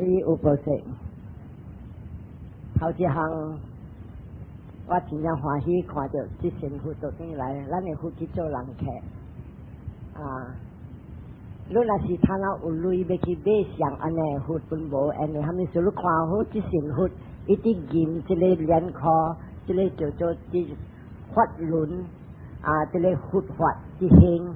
有報說，頭一項，我真正歡喜看著這神佛倒轉來，咱的佛去做人客啊！你若是趁啊有鐳欲去買像按呢佛本無，因為蝦米事？你看好這神佛，伊佇吟這個蓮科，這個叫做這法輪啊，這個佛法之行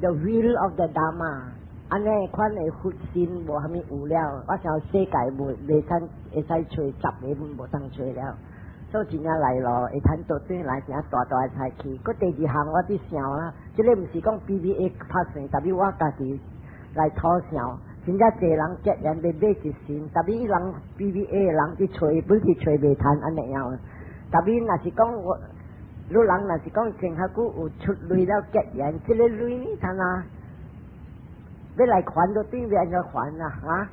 ，The wheel of the Dharma。按呢款的佛身無蝦米有了，我想世界無袂通會使揣十个本無通揣了，所以真正來咯，會通倒轉來誠大大的菜去。閣第二項我佇想啦，這个毋是講 PBA 拍算，特別我家己來討想，真正濟人結緣欲買一身，特別伊人 PBA 的人去揣，本是揣袂趁按呢樣。特別若是講我，你人若是講前較久有出鐳了結緣，這個鐳呢，趁啊？欲來還都對面按怎還啊？啊！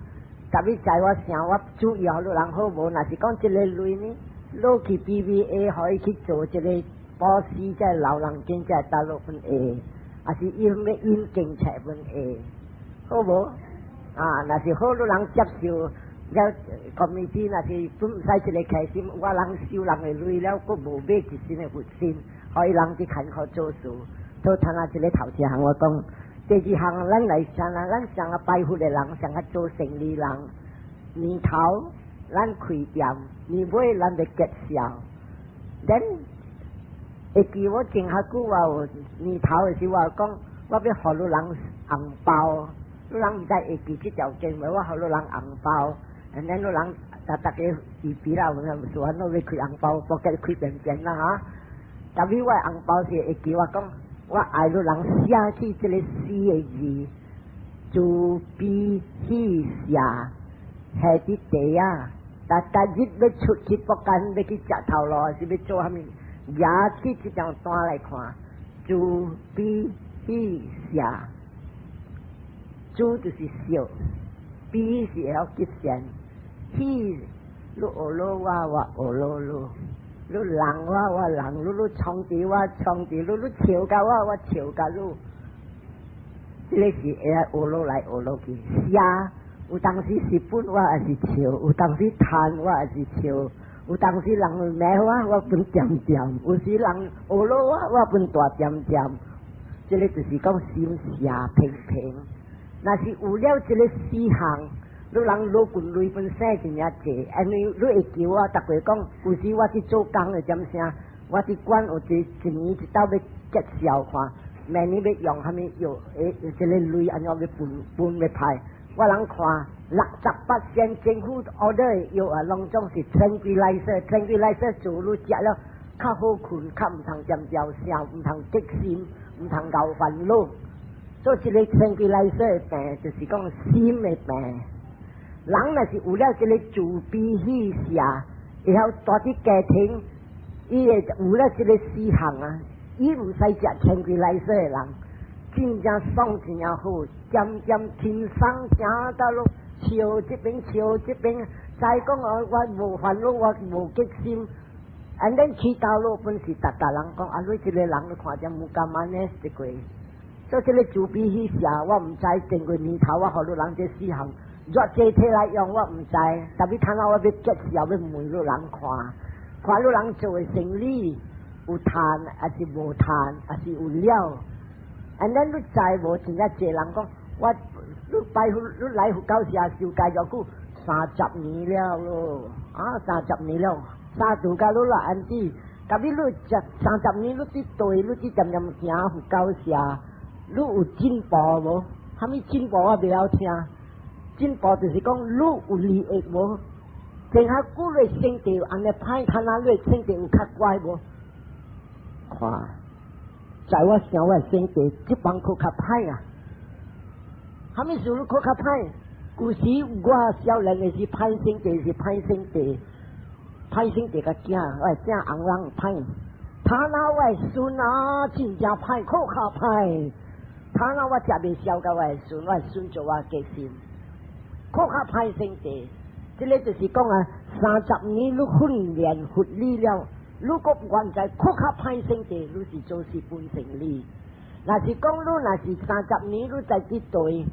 特別在我想，我主要你人好無？若是講這個鐳呢，落去 PBA 予伊去做這個布施，這老人間這大陸分會，還是伊欲印經冊分會，好無？啊！若是好，你人接受了，committee 若是本毋使一個開心，我人收人的鐳了，閣無買一身的佛身，予伊人去艱苦做事，所以趁啊這個頭一項我講。第二項，咱來想啊，咱上啊拜佛的人，上啊做生意人，年頭咱開店，年尾咱欲結銷。咱會記我前較久我有年頭的時，我講我欲予你人紅包，你人毋知會記這條經無？我予你人紅包，然後你人逐逐家預備啦，有啥物欲開紅包，我計開便便啦哈。特別我紅包是會記我講。我愛你人寫起這個四個字，慈悲喜捨，下佇地啊！逐逐日欲出去北間，欲去食頭路，還是欲做蝦米？舉起這張單來看，慈悲喜捨，慈就是笑，悲是會曉結善，喜你學了我，我學了你。你人我，我人你，你創治我，創治你，你笑共我，我笑共你。這個是會學落來學落去。捨有當時是本我也是笑，有當時貪我也是笑，有當時人罵我，我本恬恬；有時人學落我，我本大恬恬。這個就是講心捨平平。若是有了這個四項，你人攞滾鐳本省真正濟，因為你會記我逐過講，有時我去做工的點聲，我佇管有一一年一晝欲結銷看，明年欲用蝦米藥，會這個鐳按怎欲分分欲派，我人看68仙政府 order 的藥啊，攏總是 tranquilizer，tranquilizer 做你食了較好睏，較毋通尖叫聲，毋通激心，毋通𠢕煩惱。所以這個 tranquilizer 的病，就是講心的病。人若是有了這個慈悲喜捨，會曉住佇家庭，伊會有了這個四項啊，伊毋使食 tranquilizer 的人，真正爽真正好，漸漸輕鬆行到路，笑這邊笑這邊，再講哦，我無煩惱，我無激心。And then 去到路本是逐逐人講，啊，你這個人你看見無甘按呢一個，所以這個慈悲喜捨，我毋知前過年頭我予你人這四項。若這提來用我毋知，特別趁我欲結銷欲問你人看，看你人做的生理有趁還是無趁，還是有了。And then 你知無？真正濟人講，我你拜佛，你來佛教社受戒偌久？三十年了咯，啊，三十年了，三度甲你啦安子。特別你食三十年，你佇對，你佇漸漸行佛教社，你有進步無？蝦米進步我袂曉聽。進步就是講你有利益無？前較久的性格按呢歹，看哪你性格有較乖無？看，在我想我的性格，這幫閣較歹啊！蝦米事你閣較歹？舊時我少年的時歹性格是歹性格，歹性格較囝，我的囝翁人歹。他若我的孫啊，真正歹，閣較歹。他若我食袂消共我的孫，我的孫做我激心。閣較歹性格，這個就是講啊，三十年你訓練佛理了，如果原在閣較歹性格，你是做事本生理。若是講你若是三十年你在佇對，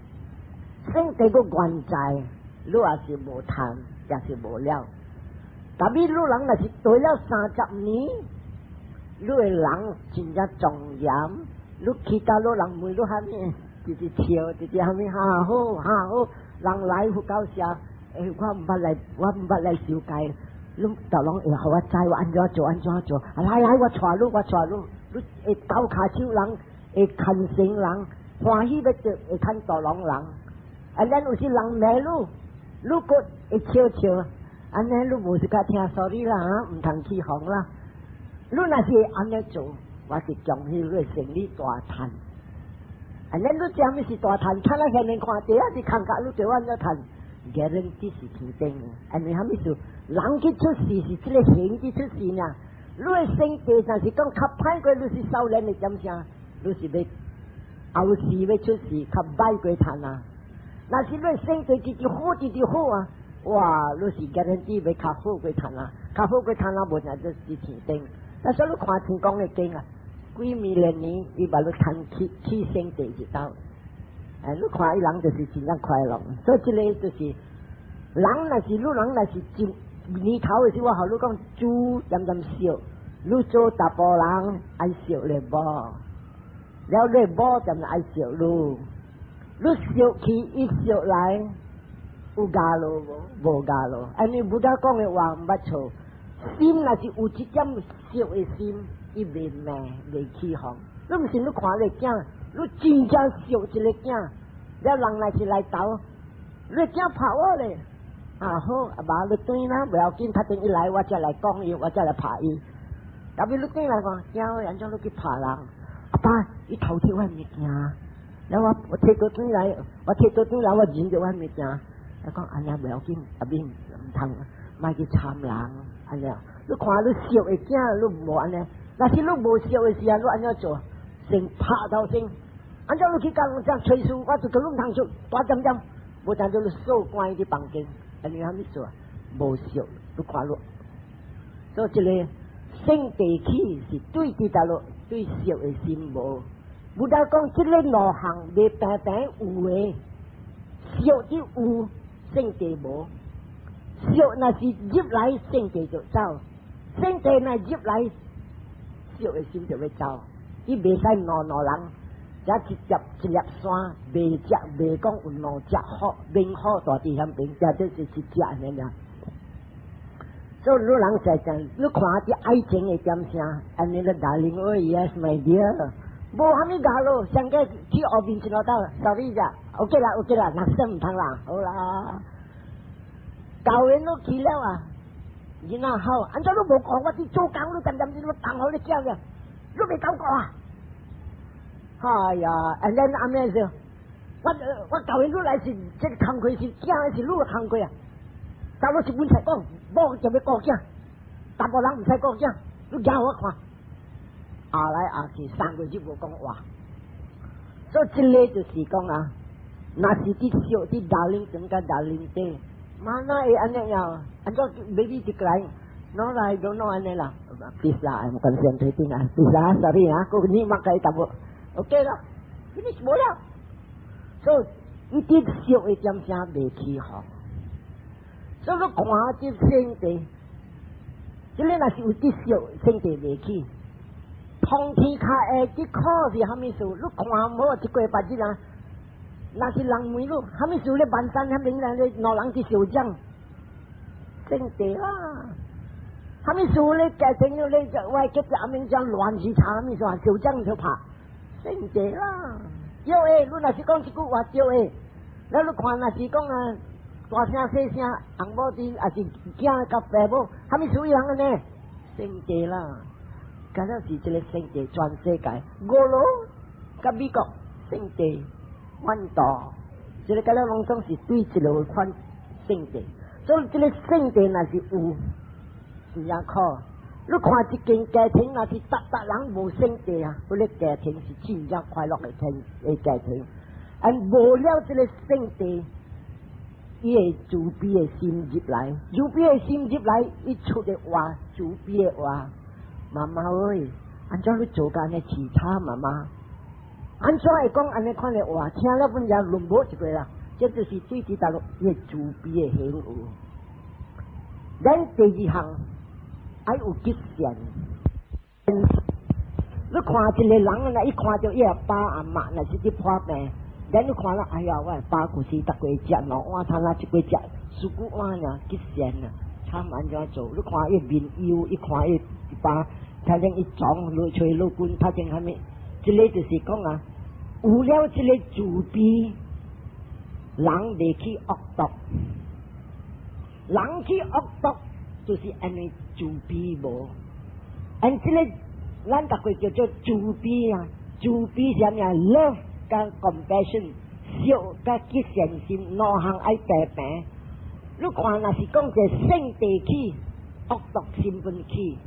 性格閣原在，你也是無趁，也是無了。特別你人若是對了30年，你的人真正莊嚴，你其他老人問你蝦米，直直笑，直直蝦米哈好哈好，人來佛教社，欸，我毋捌來，我毋捌來修戒，你就攏會予我知我按怎做按怎做，來來我帶你，我帶你，你會鬥跤手人，會牽繩人，歡喜欲著會牽導攏人，啊，咱有時人罵你，你閣會笑笑，按呢你無是較聽 sorry 啦，毋通起哄啦。你若是按呢做，我是恭喜你生理大趁。按呢你知啥物是大趁？看咱下面看，第一是空格，你就按怎趁？guarantee 是天頂的。按呢啥物事？人去出世是這个形去出世呢？你的性格若是講較歹過，你是少年的點聲？你是欲後世欲出世較歹過趁啊！若是你的性格直直好，直直好啊！哇，你是 guarantee 欲較好過趁啊！較好過趁啊，無就就是天頂。那所以你看天公的經啊，幾萬年伊把你趁去去聖地一道。哎，你看伊人就是真正快樂。所以這个就是人若是你人若是真年頭的時，我予你講煮點點燒，你做查埔人愛錫你某，了你某點愛錫你，你錫去伊錫來，有咬路無？無咬路。按呢 Buddha 講的話毋捌錯。心若是有一點錫的心，伊袂罵，袂起哄。你毋信你看你囝，你真正錫一个囝，了人若是來投，你囝拍我咧，啊好，阿爸你轉啦，無要緊，較陣伊來我才來講伊，我才來拍伊。特別你轉來講，囝按怎你去拍人？阿爸，伊偷摕我物件，了我我摕倒轉來，我摕倒轉來，我認著我物件。伊講按呢無要緊，阿敏毋通，莫去參人，按呢。你看你錫的囝，你無按呢。若是你無錫的時陣，你按怎做？先拍頭先，按怎你去共人這樣吹噓，我就叫你毋通出，大點點，無當做你鎖關佇房間，按呢蝦米做？無錫，你看你。所以這个聖地起是對佇佗落，對錫的心無。Buddha 講這个兩項袂平平有的，錫的有，聖地無。錫若是入來，聖地就走；聖地若入來，錫的心就欲走。伊袂使兩兩人，這一粒一粒山，袂食袂講有兩隻虎，明虎大佇遐邊，這就是一隻按呢爾。所以你人在講，你看這愛情的點聲，按呢咧 darling，哦，yes my dear，無蝦米咬咯，上個去後面一路到，sorry 咋，OK 啦，OK 啦，那算毋通啦，好啦。舊年都去了啊，囡仔好，按怎你無講我佇做工，你點點你放予你囝嘅，你未感覺啊？哎呀，and then 阿咩事？我舊年你來是這个工課是囝，是你的工課啊？查某是阮才講，某就欲顧囝，查埔人毋使顧囝，你行予我看，壓來壓去3個月就無講話，所以這个就是講啊，若是佇錫佇 darling 中佮 darling 底，嘛哪會按呢樣？按怎 baby 一個來，no 啦，I don't know 按呢啦，please 啦，I'm concentrating 啊，please 啦，sorry 啊，個你莫計淡薄，OK 啦，finish 無了，所以伊佇錫的點聲袂起哄。所以你看這聖地，這个若是有佇錫，聖地袂起。通天較會去苦是蝦米事？你看無一過百日啊，若是人問你蝦米事？你萬山遐邊人咧兩人佇相爭，聖地啦。蝦米事？你家庭你我結只阿明將亂是查蝦米事啊？相爭就拍，聖地啦。對的，你若是講這句話對的，那你看若是講啊，大聲細聲，翁某佇抑是囝佮爸母，蝦米事伊人按呢？聖地啦，敢若是這个聖地全世界，俄羅佮美國聖地，印度，這个敢若攏總是對這个款聖地，所以這个聖地若是有，是也苦。你看一間家庭若是逐逐人無聖地啊，彼个家庭是真正快樂的天的家庭，按無了這个聖地。伊會慈悲的心入來，慈悲的心入來，伊出的話，慈悲的話，媽媽喂，按怎你做按呢淒慘媽媽？按怎會講按呢款的話？聽了本也論無一個啦。這就是對佇大陸伊慈悲的行為。咱第二項愛有吉善。你看一個人啊，伊看著伊阿爸阿媽，若是佇破病，咱你看啦，哎呀，我爸舊時逐個月食兩碗，他若一個月食四五碗爾，吉善啊，慘按怎做？你看伊面憂，伊看伊爸，睇見伊撞落吹落棍，拍成蝦米？這個就是講啊，有了這個慈悲，人袂去惡毒，人去惡毒，就是因為慈悲無，按這個。咱逐個叫做慈悲啊，慈悲是啥物啊？Love 佮 compassion，惜佮吉善心，兩項愛平平。你看，若是講一個聖地起，惡毒心分起，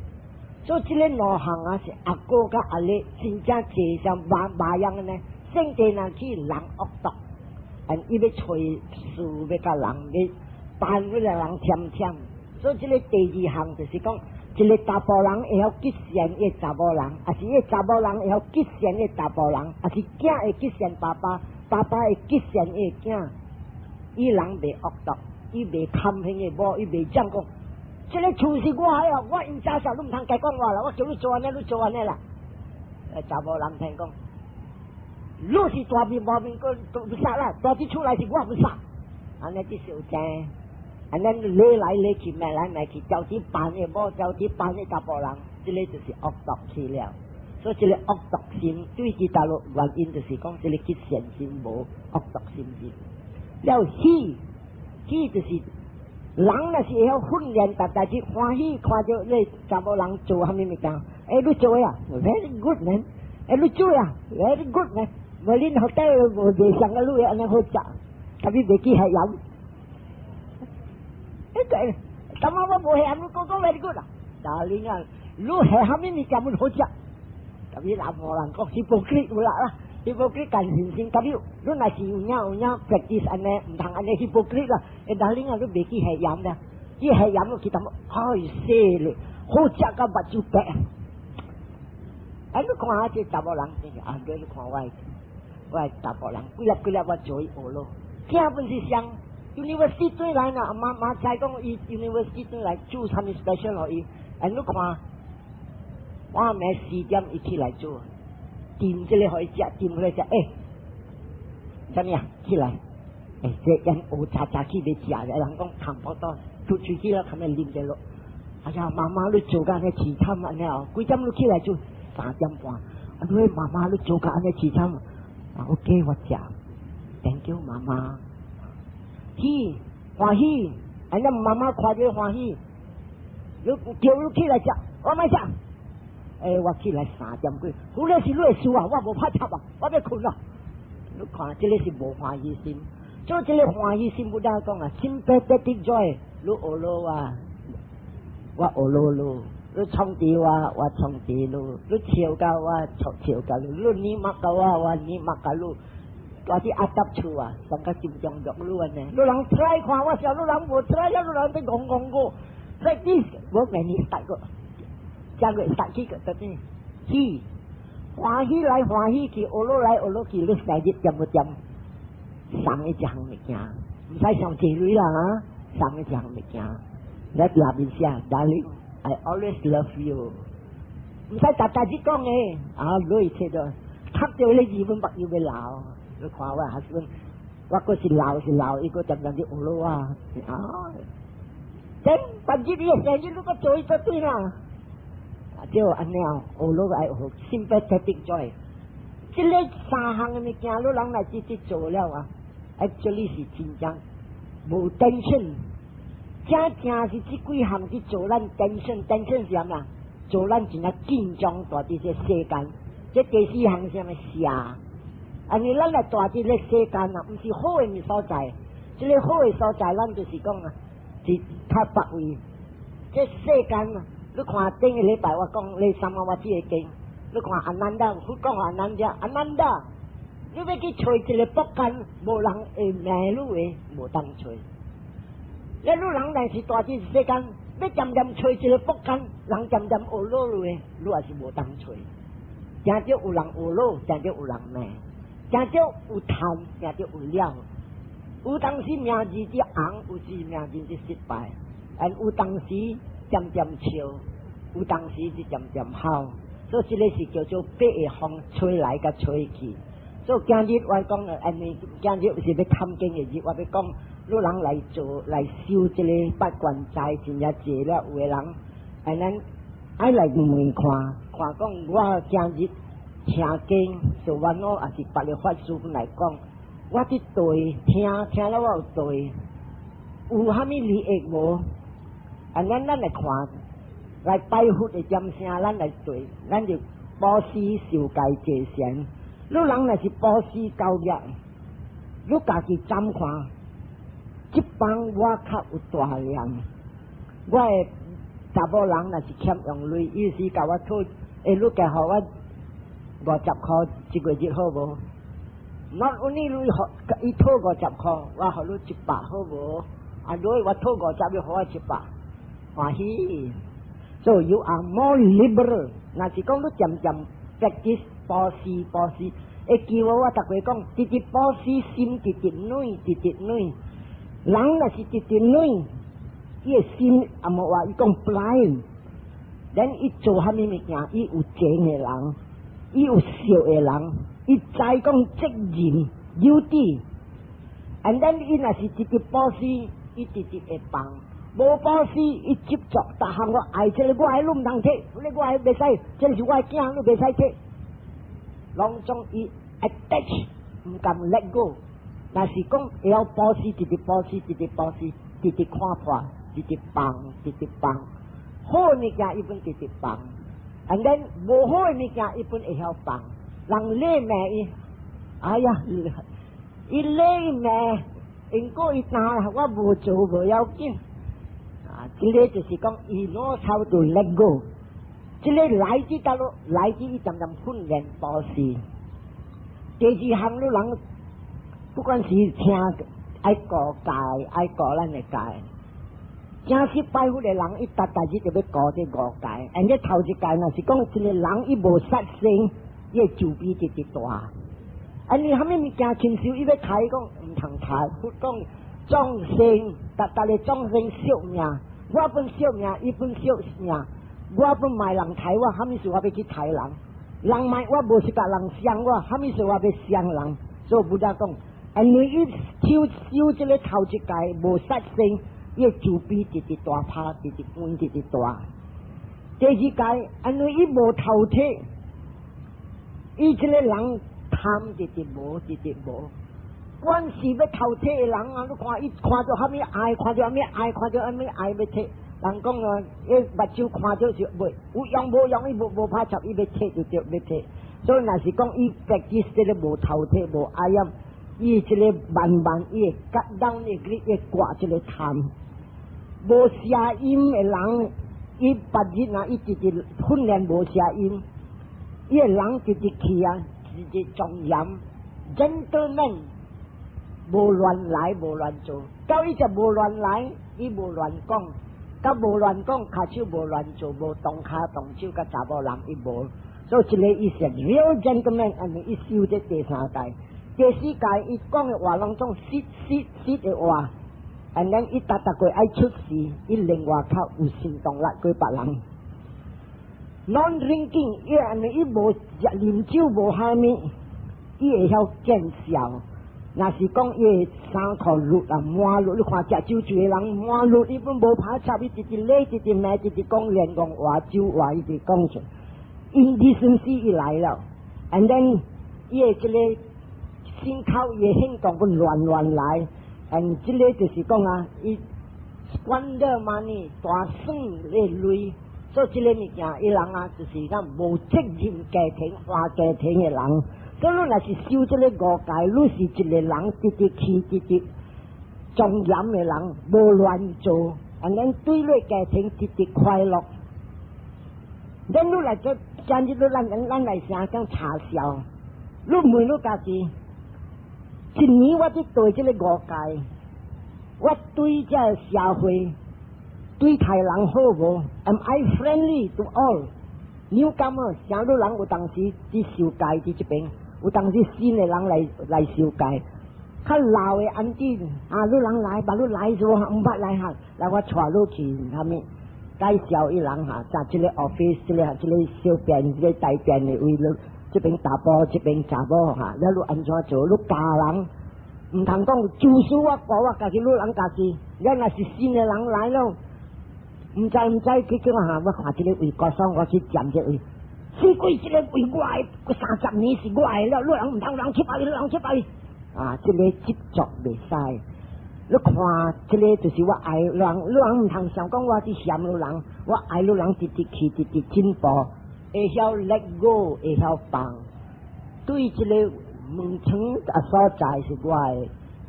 所以這個兩項啊是阿哥佮阿力真正濟像馬馬樣的呢。聖地若起人惡毒，按伊欲揣事欲共人欲辦彼個人忝忝，所以這個第二項就是講，一個查埔人會曉吉善伊查某人，抑是伊查某人會曉吉善伊查埔人，抑是囝會吉善爸爸，爸爸會吉善伊囝。伊人袂惡毒，伊袂堪彼個某，伊袂講講，這個厝是我的哦，我因家嫂你毋通加講我啦，我叫你做按呢，你做按呢啦。查某人聽講，你是大面無面個都不殺啦，大佇厝內是我不殺，按呢啲小爭。按呢理來理去，罵來罵去，招致辦的某，招致辦的查埔人，這個就是惡毒去了。所以這個惡毒心對佇大陸原因就是講，這個吉善心無惡毒心入。了喜，喜就是人若是會曉訓練，逐代志歡喜，看著你查某人做啥物物件，欸，你做啊，very good man，欸，你做啊，very good man，無恁學底無袂像個你按呢好食，特別袂記下鹽。欸，對，感覺我無下鹽，你講講 very good 啊？Darling 啊，你下啥物物件阮好食？特別南無人講 hypocrite 有啦啦，hypocrite 干信心，特別你若是有影有影 practice 按呢，毋通按呢 hypocrite 啦。欸，darling 啊，你袂記下鹽咧？伊下鹽你去淡薄，哎死咧，好食到目睭白。哎，你看下這查某人，啊，你看我，我查埔人，幾粒幾粒我做伊學咯。囝本是上 university 轉來啦，媽媽才講伊 university 轉來煮啥物 special 予伊。哎，你看，我暝4點伊起來做，訂這個予伊食，訂彼個食，欸，啥物啊？起來，欸，這煙烏查查去欲食咧，人講差不多，出喙齒了，較欲啉者落。哎呀，媽媽你做甲按呢淒慘按呢哦，幾點你起來做？3點半。啊，你媽媽你做甲按呢淒慘，啊，OK 我食，Thank you 媽媽。喜歡喜，按呢媽媽看著歡喜，你叫你起來食，我莫食。欸，我起來3點幾，好咧是你的事啊，我無拍插啊，我欲睏啦。你看，這個是無歡喜心，做這個歡喜心，不得講啊，sympathetic joy，你學落啊，我學落你，你創治我，我創治你，你笑甲我，笑甲你，你捏目甲我，我捏目甲你。我佇阿達厝啊，上較心中樂你按呢，你人 try 看我笑，你人無 try 啊，你人佇戇戇個，practice 無明年start 過，正月start 起個，等於喜歡喜來歡喜去，學落來學落去，你生日掂無掂？送一項物件，毋使上濟鐳啦哈，送一項物件，你內面寫，Darling，I always love you，毋使逐逐日講的，啊，你切到，讀著你日本目睭欲流。你看我 husband，我閣是老是老，伊閣漸漸佇學落啊，啊，等別日你生日你閣做伊就對啦。啊，就按呢學落愛學 sympathetic joy，這個三項的物件，你人來直直做了啊，actually 是真正無 tension，真正是這幾項去做咱 tension，tension 是啥物啊？做咱真正緊張，蹛佇這世間。這第四項是啥物？捨。啊！你咱來蹛佇這世間啊，毋是好的所在。這個好的所在，咱就是講啊，是較別位。這世間啊，你看頂個禮拜我講你三個我這個經，你看阿難陀，佛講阿難陀，阿難陀，你欲去揣一個僕乾，無人會罵你的，無當揣。你人若是蹛佇世間，欲漸漸揣一個僕乾，人漸漸學落你的，你也是無當揣。誠少有人學落，誠少有人罵。誠少有貪，誠少有了。有當時名字佇紅，有時命運佇失敗，and 有當時漸漸笑，有當時佇漸漸哭，所以這个是叫做八个風吹來佮吹去。所以今日我講，因為今日是欲探經的日，我欲講，汝人來做來修這个八關齋，真正濟了有的人，and 咱愛來問看，看講我今日聽經，做完我也是別个法師來講，我佇對聽聽了我有對，有蝦米利益無？啊，咱來看，來拜佛的點聲，咱來對，咱就布施受戒濟善。汝人若是布施交業，汝家己怎看？這幫我較有大量，我的查某人若是欠用鐳，伊是共我討，欸，汝加予我50箍一個月好無？Not only 你予伊討50箍，我予你100好無？啊，如果我討五十，你予我一百，歡喜。So you are more liberal。若是講你漸漸 practice 布施布施，會記我我逐回講，直直布施心直直軟，直直軟。人若是直直軟，伊的心也無話伊講 blind。then 伊做蝦米物件，伊有錢的人，伊有惜的人，伊知講責任有啲。and then 伊若是直直布施，伊直直會放。無布施，伊執著，逐項我愛這个，我愛你毋通摕，你我愛袂使，這个是我的囝，你袂使摕。攏總伊 attach，毋甘 let go。若是講會曉布施，直直布施，直直布施，直直看破，直直放，直直放。好的物件伊本直直放，and then 無好的物件伊本會曉放。人咧罵伊，哎呀，伊咧罵，因果伊擔我無做無要緊。啊，這个就是講伊 know how to let go。這个來自佗落，來自伊漸漸訓練布施。第二項，汝人不管是聽愛過戒，愛過咱的戒。正式拜佛的人，伊逐逐日就欲過這五戒。and 這頭一戒若是講一個人伊無殺生，伊的慈悲直直大。啊，你蝦米物件親像伊欲刣講毋通刣，佛講眾生，逐逐个眾生惜命，我本惜命，伊本惜命，我本莫人刣我，蝦米事我欲去刣人？人莫我無是共人傷我，蝦米事我欲傷人？所以佛陀講，因為伊修修這个頭一戒無殺生，伊的慈悲直直大拍，直直關直直大。第二戒，因為伊無偷摕，伊這个人貪直直無，直直無。慣是欲偷摕的人啊，你看伊看著蝦米愛，看著蝦米愛，看著蝦米愛欲摕。人講啊，伊目睭看著就袂有用無用，伊無無拍插，伊欲摕就著欲摕。所以若是講伊 practice 這个無偷摕無愛厭，伊這个慢慢伊會割當伊會割這个貪。無邪淫的人，伊別日啊，伊直直訓練無邪淫，伊个人直直去啊，直直莊嚴，gentleman，無亂來無亂做，到伊就無亂來，伊無亂講，佮無亂講，跤手無亂做，無動跤動手，佮查某人伊無，所以這个伊是 real gentleman，按呢伊修這第三戒，第四戒伊講的話攏總實實實的話。and then 伊逐逐個愛出事，伊另外較有行動力過別人。Non drinking，伊按呢伊無食啉酒無蝦米，伊會曉見笑。若是講伊的衫褲癪啊滿癪，你看食酒醉的人滿癪，伊本無拍插，伊直直咧，直直罵，直直講亂講話酒話，伊直講出。Indecency 伊來了，and then 伊的這个心口伊的行動本亂亂來。and 這个就是講啊，伊 squander money 大算咧鐳，所以這个物件，伊人啊，就是講無責任家庭、花家庭的人。所以你若是修這个五戒，你是一個人直直去直直莊嚴的人，無亂做，and then 對你家庭直直快樂。咱你來做，今日你咱咱來想講查笑，你問你家己。一年我佇對這个五戒，我對這个社會對待人好無？Am I friendly to all？你有感覺？啥物人有當時佇受戒佇這邊，有當時新的人來來受戒，較老的 auntie 啊，你人來，把你來時毋捌來哈，來我帶你去，啥物介紹伊人哈，在這個 office，這個小便，這個大便的位，你這邊查埔，這邊查某哈，了你按怎做？你教人，毋通講就屬我教我家己，你人家己，你若是新的人來咯，毋知毋知去叫我哈，我看這個位高爽，我去佔這個位。死鬼，這個位我的，30年是我的了，你人毋通人出來，人出來。啊，這個執著袂使。你看，這個就是我愛人，你人毋通想講我佇嫌你人，我愛你人直直去，直直進步，會曉 let go，會曉放。對這個門窗啊所在是我的。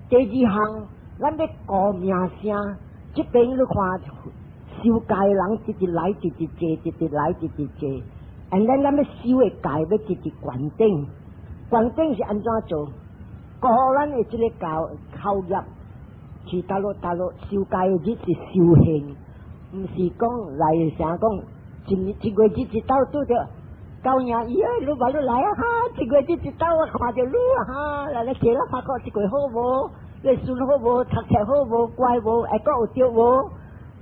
第二項，咱欲顧名聲，這邊你看修戒人直直來，直直坐，直直來，直直坐。And then 咱欲修的戒欲直直懸頂，懸頂是按怎做？顧咱的這個教口業，去大陸大陸修戒的日是修行，毋是講來啥講，一一月日一晝拄著狗影伊啊，你把你來啊哈！一月日一晝我看著你啊哈，來來坐啦，發覺這個好無？你孫好無？讀冊好無？乖無？會閣有著無？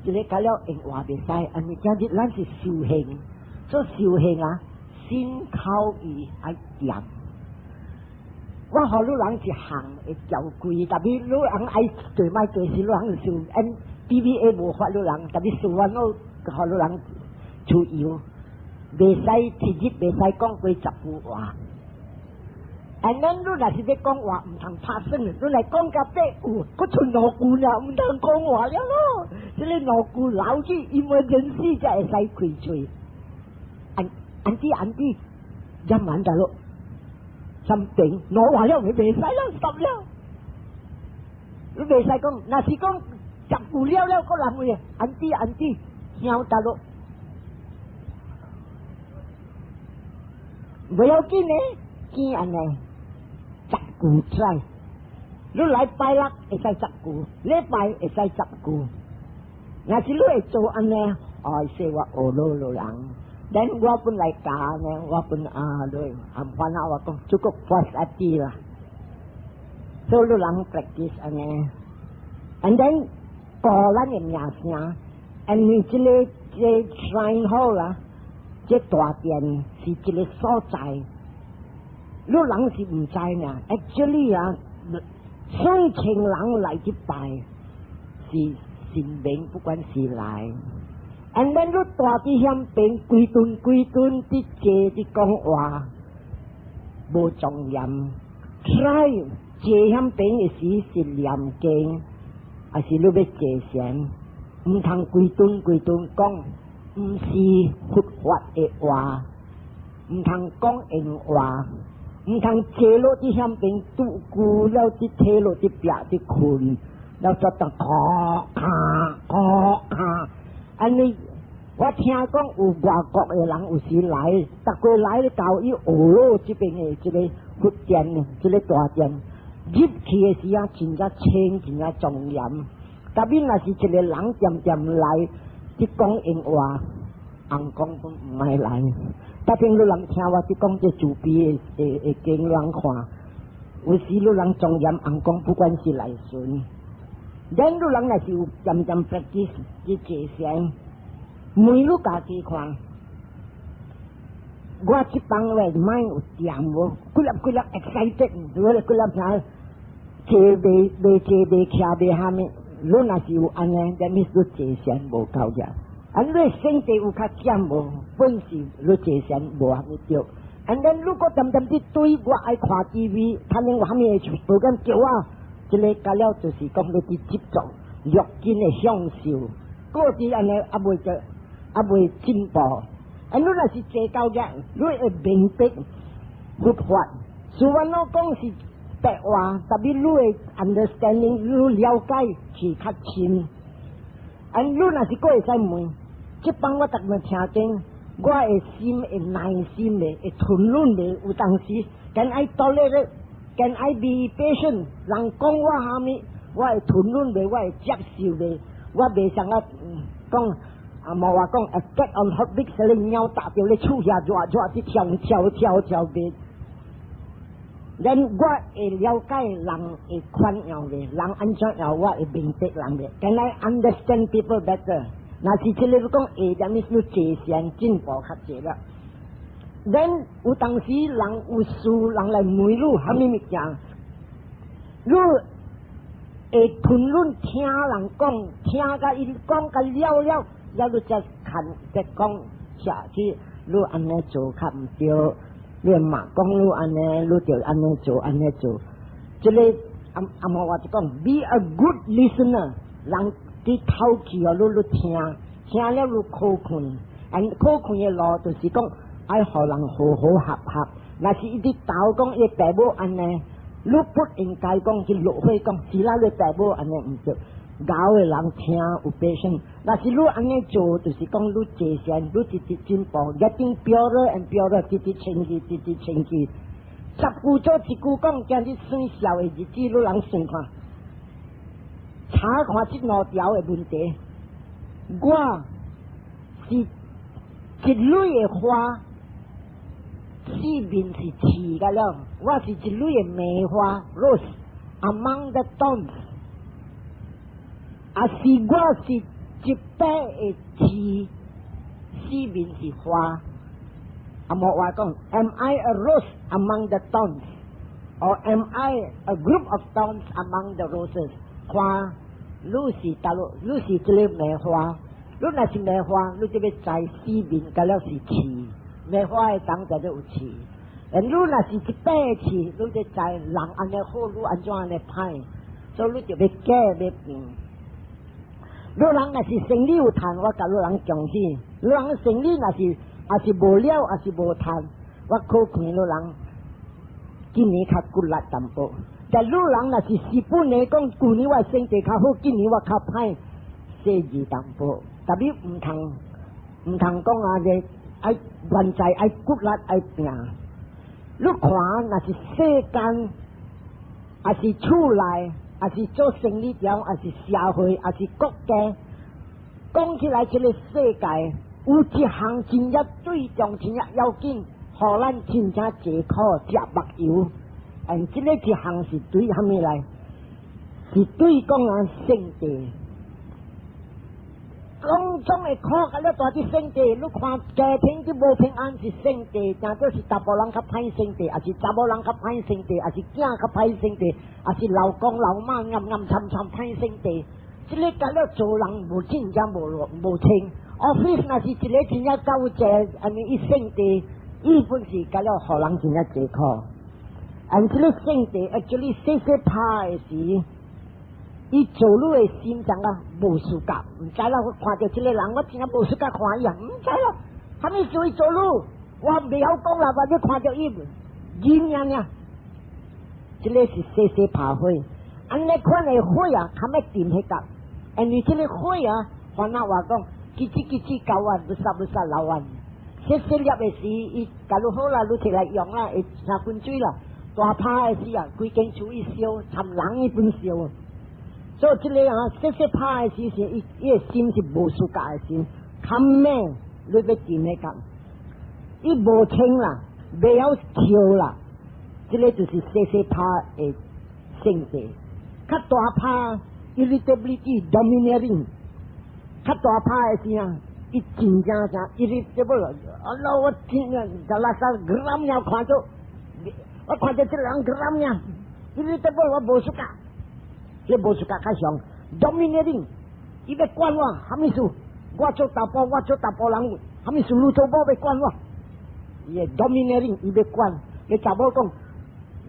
這個甲了用話袂使，按呢今日咱是修行，做修行啊，心口意愛掂。我予你人一項會條規，特別你人愛做莫做時，你人想按 PVA 無法你人，特別事完我予你人出油，袂使一日袂使講過10句話。And then 你若是欲講話，毋通拍算，你來講甲八句，閣賰兩句爾，毋通講話了咯。這個兩句留去 emergency 才會使開喙。Auntie auntie，一晚大佬。something，我話了，你袂使啦，stop 了。你袂使講，若是講10句了了，閣人會 auntie auntie，香大佬，不要緊呢，見按呢，十句跩。你來拜六會使十句，禮拜會使十句。若是你會做按呢，哎，說我學老老人。Then 我本來教呢，我本啊對，含煩惱我講，這個 puas hati 啦。所以你人 practice 按呢，and then 顧咱的名聲，and 你這個 shrine hall 啦，這大殿是一個所在，你人是毋知呢，actually 啊，上千人來去拜，是神明不管是來。And then 你蹛佇遐邊，規頓規頓佇坐佇講話，無莊嚴。Try 坐遐邊的時是念經，還是你欲坐禪？毋通規頓規頓講，毋是佛法的話，毋通講閒話，毋通坐落佇遐邊拄久了，佇體落佇壁佇睏，了煞當咔咔咔咔。按呢，我聽講有外國的人有時來，逐個來到伊學咯，這邊的這個佛殿，這個大殿入去的時啊，真正清，真正莊嚴。特別若是一個人恬恬來，佇講閒話，尪公都毋愛來。特別你人聽我佇講這慈悲的的的經，人看，有時你人莊嚴，尪公不管是來巡。咱你人若是有恬恬 practice 去坐禪，問你家己看，我這放我 mind 有恬無？幾粒幾粒 excited，幾粒幾粒啥？坐袂袂坐袂徛袂蝦米？你若是有按呢，that means 你坐禪無夠額。啊，你身體有較減無？本是你坐禪無蝦米著。And then 如果恬恬佇對我愛看 TV，睇見有蝦米無咁叫我。這個甲了就是講你佇執著六根的享受，過佇按呢猶未就猶未進步。啊，你若是坐到額，你會明白佛法。雖然我講是白話，特別你的 understanding，你了解是較深。啊，你若是閣會使問，這擺我逐日聽經，我的心會耐心的，會吞忍的，有當時 can I tolerate，can I be patient？人講我蝦米，我會吞忍的，我會接受的，我袂像啊講啊無話講，get on hot big 說你鳥踏著你手遐熱熱，佇跳跳跳跳袂。咱我會了解人的款樣嘅，人按怎樣我會明白人嘅。Can I understand people better？若是這個講會，啥物你坐禪進步較濟啦。咱有當時人有事，人來問你蝦米物件，你會吞論聽人講，聽甲伊講甲了了，了你才看才講下去，你按呢做較毋對，你嘛講你按呢，你就按呢做按呢做。這個阿阿媽話就講，be a good listener，人佇透氣哦，你聽，聽了你可困，and 可困的路就是講，愛予人和和合合，若是伊佇頭講伊爸母按呢，你不應該講去落火講，是啦，你爸母按呢毋對，𠢕的人聽有patience。若是你按呢做，就是講你坐禪，你直直進步，getting purer and purer，直直清氣，直直清氣。十句做一句講，今日算數的日子，你人算看，查看這兩條的問題，我是一蕊的花。四面是刺個了，我是一蕊的梅花，rose among the thorns。啊，是我是一把的刺，四面是花。啊，無話講，Am I a rose among the thorns，or am I a group of thorns among the roses？看，你是佗落，你是這个梅花，你若是梅花，你就欲知四面個了是刺。梅花的當就有刺，and 你若是一把刺，你就知人按呢好，你按怎按呢歹，所以你就欲改欲變。你人若是生理有趁，我共你人恭喜；你人生理若是也是無了，也是無趁，我可看你人今年較骨力淡薄。但你人若是是本來講，舊年我身體較好，今年我較歹，細膩淡薄。特別毋通講啊！這愛原在愛骨力愛拼。你看，若是世間，抑是厝內，抑是做生理條，抑是社會，抑是國家，講起來，這個世界有一項真正最重、真正要緊，予咱真正濟苦食目油。and 這個一項是對蝦米來？是對講啊聖地。攏總會苦甲了大佇聖地，你看家庭就無平安是聖地，定做是查埔人較歹性地，抑是查某人較歹性地，抑是囝較歹性地，抑是老公老媽暗暗參參歹性地。這个甲了做人無真正無無清。office 若是一個真正夠濟，按呢伊性地，伊本是甲了予人真正濟苦。and 這个性地，actually 細細拍的時，伊做你的心臟啊，無 suka，毋知啦。我看著這个人，我真正無 suka 看伊啊，毋知啦。啥物事伊做你，我袂曉講啦。或者看著伊，忍爾爾。這个是細細拍火，按呢款的火啊，較欲沉彼角。因為這个火啊，番仔話講，吱吱吱吱九萬，不殺不殺老萬。細細粒的時，伊共你好啦，你摕來用啦，會成滾水啦。大拍的時啊，規間厝伊燒，參人伊本燒。所以這个啊，細細拍的時時，伊伊的心是無 suka 的心，較猛你欲沉彼角，伊無清啦，袂曉跳啦，這个就是細細拍的性地。較大拍，irritability domineering，較大拍的時啊，伊真正正 irritable，啊老我天啊，就垃圾 geram 了看著，我看著這个人 geram 了，irritable 我無 suka。這無 suka 較上，domineering，伊欲管我，蝦米事？我做查埔，我做查埔人，蝦米事？你做某欲管我？伊會 domineering，伊欲管。你查某講，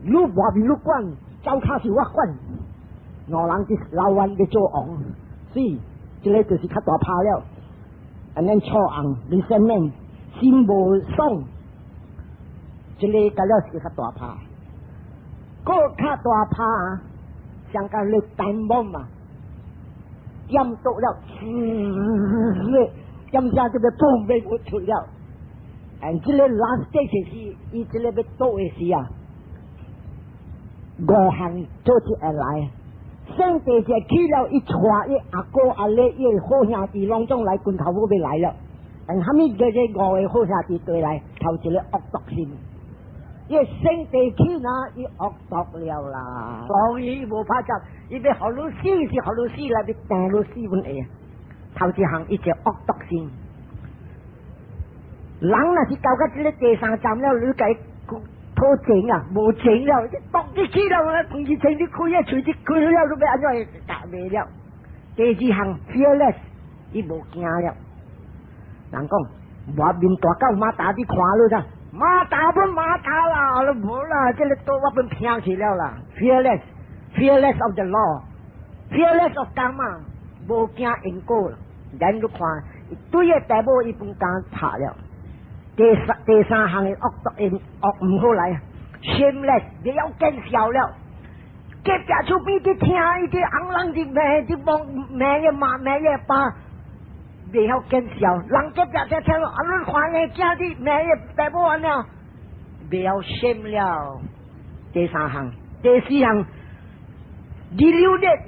你外面你管，灶跤是我管。兩人佇老彎欲做王，所以這个就是較大拍了。按呢錯紅，resentment，心無爽，這个甲了是較大拍。閣較大拍啊！像個你 time bomb 嘛，點到了，點聲就欲嘣欲出了。and 這个 last stage 是伊這个欲倒的時啊，五項做起來，聖地就去了，伊帶伊阿哥阿妹伊好兄弟攏總來關頭尾欲來了。and 蝦米叫做五個好兄弟對來，頭一个惡毒心，伊勝地起呢，伊惡毒了啦，所以無拍雜，伊欲予你死是予你死啦，欲掟你死阮會。頭一項伊就惡毒心，人若是到到這个第三站了，你共伊討情啊，無情了，你毒你去了，飯去清你開啊，喙一開了，你欲按怎會答袂了。第二項 fearless，伊無驚了。人講外面大狗馬達你看你咋？馬達本馬達啦，你無啦，這个刀我本拼去了啦。Fearless，fearless of the law，fearless of karma，無驚因果。咱你看，對個大某伊本敢拍了。第三項的惡毒因惡毋好來，shameless，袂曉見笑了。隔壁厝邊佇聽伊佇紅人佇罵，佇摸罵伊罵罵伊爸，袂曉見笑。人隔壁聽聽咯，啊你看伊囝佇罵伊爸母按呢，袂曉 shame 了。第三項，第四項，deluded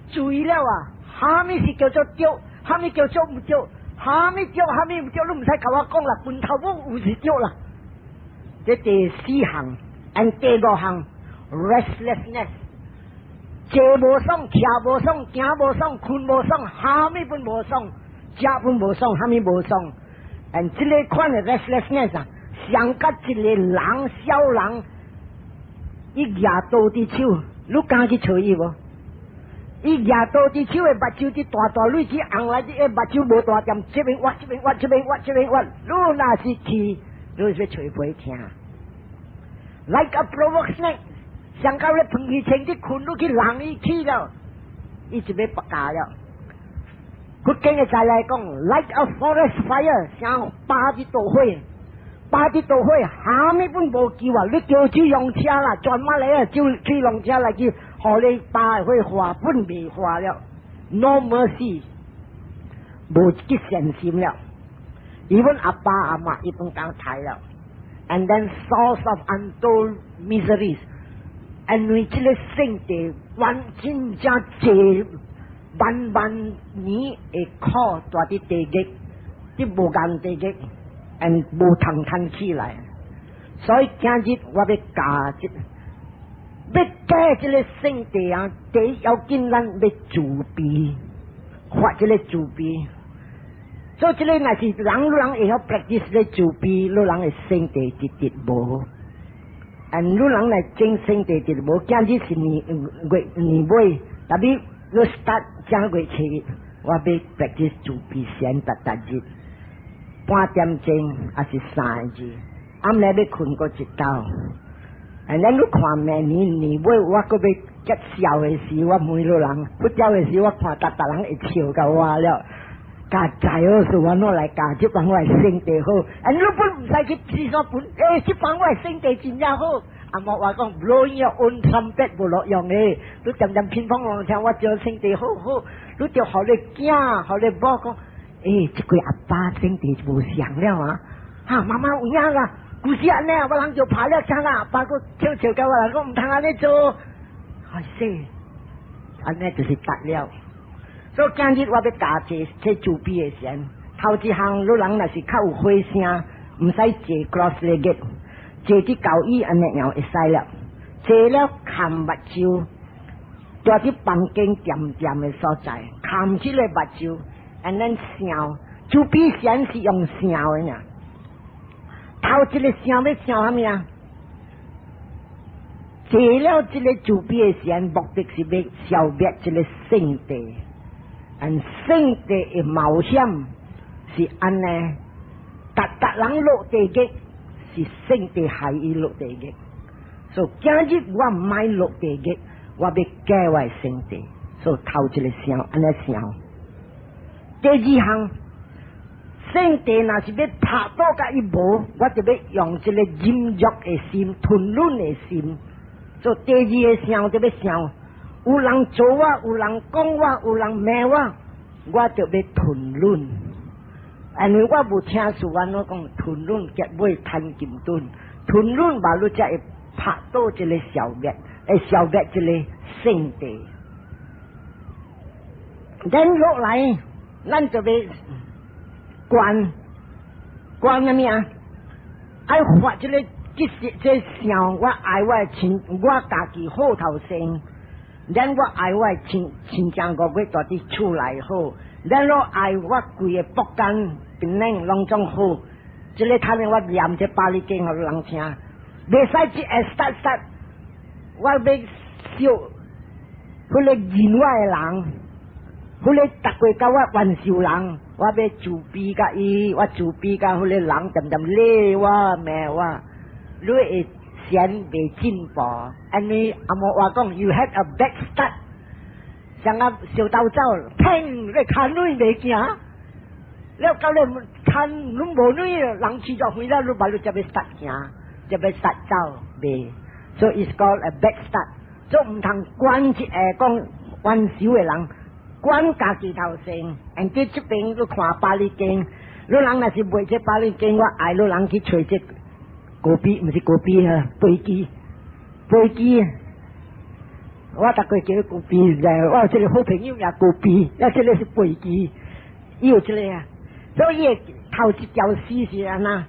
醉了啊！啥物是叫做對？啥物叫做毋對？啥物對？啥物毋對？你毋使共我講啦，拳頭拇有是對啦。這第四項，and 第五項，restlessness，坐無爽，徛無爽，行無爽，睏無爽，啥物攏無爽，食攏無爽，啥物無爽。and 這个款的 restlessness 啊，像佮一个人小人，伊舉刀佇手，你敢去揣伊無？伊舉刀佇手的目睭佇大大淚去紅來，伊目睭無大點，這邊挖，這邊挖，這邊挖，這邊挖。你若是去，你是欲揣皮疼。Like a provoked snake，上到咧飯去穿佇睏，你去人伊去了，伊就欲拔架了。佛經的再來講，like a forest fire，像巴佇大火，巴佇大火，啥物攏無救啊！你叫救用車啦，全馬來啊，救救用車來去，予你巴火化，本未化了，no mercy，無一善心了。even 阿爸阿媽伊攏當刣了，and then source of untold miseries，因為這个勝地完真正濟萬萬年的苦，蹛佇地獄，佇無間地獄，and 無通趁起來。所以今日我欲教這，欲解這个勝地啊，第一要緊咱欲慈悲，發這个慈悲。所以這个若是人人會曉 practice 咧慈悲，你人的勝地直直無。and 你人來證勝地直無，今日是年月年尾，特別你 start 正月初一，我欲 practice 慈悲禪逐逐日，半點鐘抑是三個字，暗暝欲睏閣一晝。and 咱你看明年年尾，我閣欲結痟的時，我問你人，不曉的時，我看逐逐人會笑共我了。教在好是我攞來教，這幫我的勝地好，啊，你本毋使去廁所本，欸，這幫我的勝地真正好。阿莫話講，blow your own trumpet 無路用的，你恬恬乒乓啷聽我叫勝地好好，你就予你囝，予你某講，欸，這個阿爸勝地無相了啊，哈，媽媽有影啦，舊時按呢，我人就拍了槍啦，阿爸閣笑笑共我人講毋通按呢做，哎死，按呢就是得了。所以今日我欲教這這慈悲的禪，頭一項，你人若是較有火聲，毋使坐 cross legged，坐佇交椅按呢樣會使了。坐了含目睭，蹛佇房間恬恬的所在，含這个目睭，按呢想，慈悲禪是用想的呢。頭一个想欲想啥物啊？坐了這个慈悲的禪，目的是欲消滅這个勝地。and 勝地的冒險是按呢，逐逐人落地獄是勝地害伊落地獄。所以今日我毋愛落地獄，我欲解我的勝地。所以頭一个想按呢想。第二項，勝地若是欲拍倒共伊無，我就欲用這个忍辱的心、吞忍的心。所以第二个想就欲想，有人做我，有人講我，有人罵我，我就欲吞忍。因為我無聽師按怎講，吞忍結尾吞金盾，吞忍嘛，你才會拍倒這个消滅，會消滅這个勝地。咱落來，咱就欲觀觀啥物啊？愛發這个這是這想我愛我親，我家己好頭先，然我愛我親親像五月蹛佇厝內好，然後愛我規个福間檳榔攏總好。這个頭先我念這巴利經予人聽，袂使一下 start start，我欲笑，彼个認我的人，彼个逐過佮我冤仇人，我欲慈悲佮伊，我慈悲佮彼个人，恬恬禮我罵我，你會先袂進步。按呢紅毛話講，you had a bad start，像啊小刀走，砰，你牽鐳袂行。了到你牽攏無鐳，人去咗回了，你把你才欲 start 行，才欲 start 走袂。So it's called a bad start。所以毋通管一下講冤仇的人，管家己頭先。and 佇這邊你看巴利經，你人若是袂這巴利經，我愛你人去揣這 copy，毋是 copy 啊，飛機，飛機。我逐個叫 copy，我有這個好朋友也 copy，啊，這個是飛機，伊有這個啊。所以頭一條詩是按怎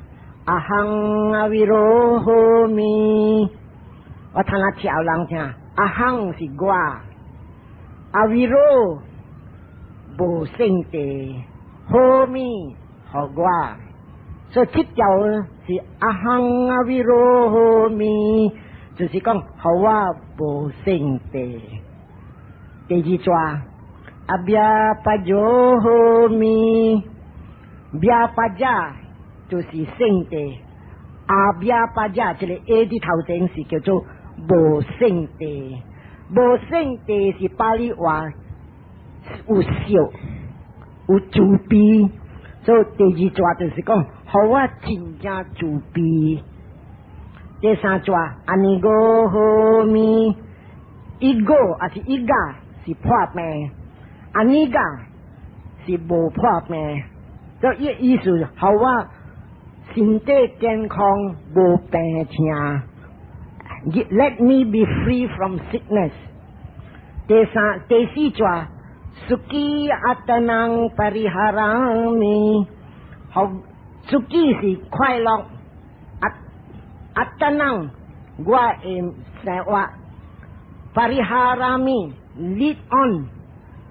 ？ahaṃ aviro homi，我聽下聽人聽。ahaṃ 是我，aviro 無性地，homi 予我。所以這條是 ahaṃ aviro homi，就是講予我無性地。第二段，abyāpājo homi。Vyāpāja 就是性地，avyāpāja 這個 A 佇頭前是叫做無性地，無性地是巴利話有笑有慈悲，所以第二段就是講，予我真正慈悲。第三段，anigho homi，一個抑是一個是破病，anigha 是無破病。所以意思，予我身體健康無病痛。Let me be free from sickness。第三、第四段，sukhi attānaṃ pariharāmi。予 sukhi 是快樂，attānaṃ 我的生活，pariharāmi lead on，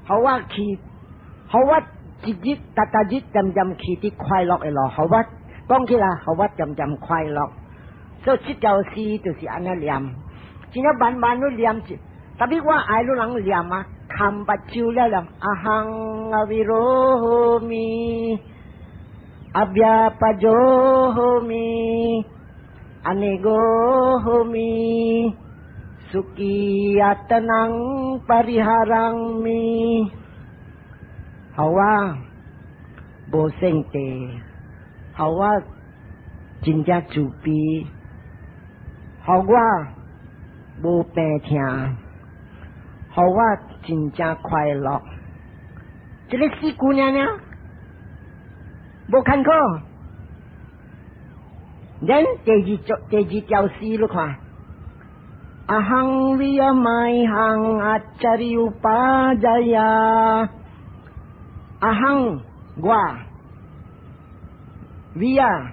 予我去，予我一日逐逐日漸漸去佇快樂的路，予我講起來，予我漸漸快樂。所以這條詩就是按呢念，真正慢慢去念，特別我愛你人念啊，含目睭了念，ahaṃ aviro homi，avyāpājo homi，anigho homi，sukhi attānaṃ pariharāmi，予我無性地，予我真正慈悲，予我無病痛，予我真正快樂。這个四句爾爾，無艱苦。咱第二條第二條詩你看，ahaṃ viyammayahaṃ ācāriyupājāya，ahaṃ 我，viya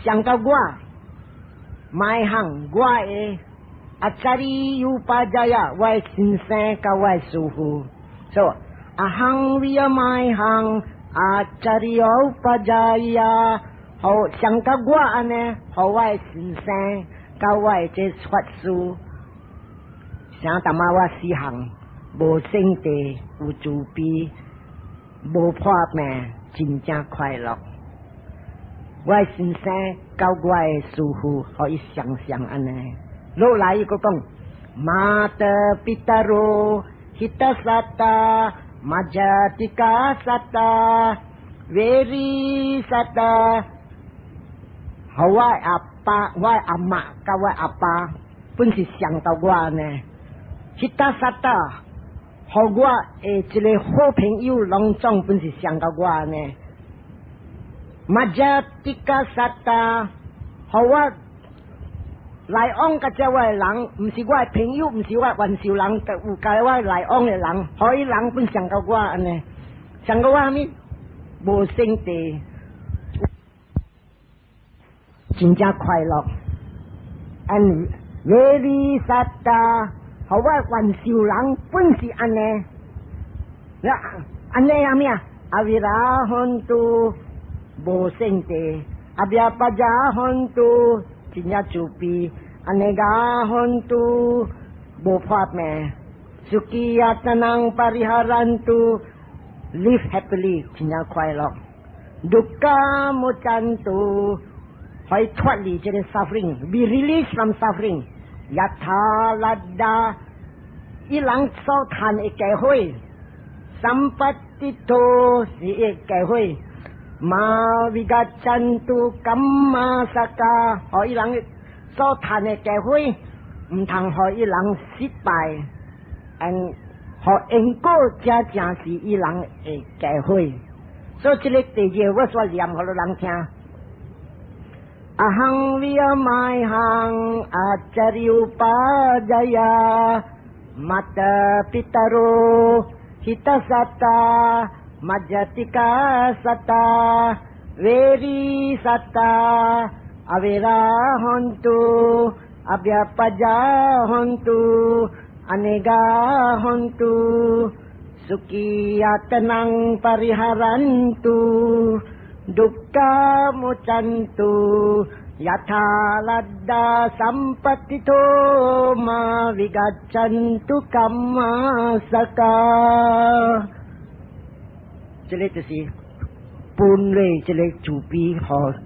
想到我，mayhaṃ 我的 ācāriyupājāya，我的先生佮我的師父，所以 ahaṃ viyammayahaṃ ācāriyupājāya，予像佮我按呢，予我的先生佮我的這法師，啥淡仔我四項無性地，有慈悲，無破病，真正快樂。我的先生佮我的師父，予伊常常按呢。落來伊閣講，mātā pitaro hitasattā majjhatthikāsattā verī sattā，予我阿爸、我阿嬤佮我阿爸，本是想到我呢。Hitasattā，予我的一個好朋友攏總本是想到我呢。Majjhatthikāsattā，予我來往佮這我的人，毋是我的朋友，毋是我冤仇人，有佮我來往的人，予伊人本想到我按呢，想到我啥物？無性地，真正快樂。And 樂 satta，予我願壽人本是按呢，按呢啥物啊？Avera hontu 無性地，abyāpāja hontu 真正慈悲，anegha hontu 無破命，sukhī-yātanaṃ pariharantu live happily 真正快樂，dukkha mocantu 可以脫離這個 suffering，be released from suffering。Yathā laddhā，伊人所趁的機會，sampattito 是伊機會，mā vigaccantu kammasakā，予伊人所趁的機會，毋通予伊人失敗，and 予因果真正是伊人的機會。所以這個第二個我煞念予人聽。Ahaṃ viyamaihaṃ accariyupājaya mātā-pitaro hita-sattā majjhatthikā sattā verī sattā averā hontu abyāpājā hontu anegha hontu sukhī-yātanaṃ pariharantu dukkha mocantu yathā laddhā sampattito mā vigaccantu kammasakā。這個就是本來這個慈悲予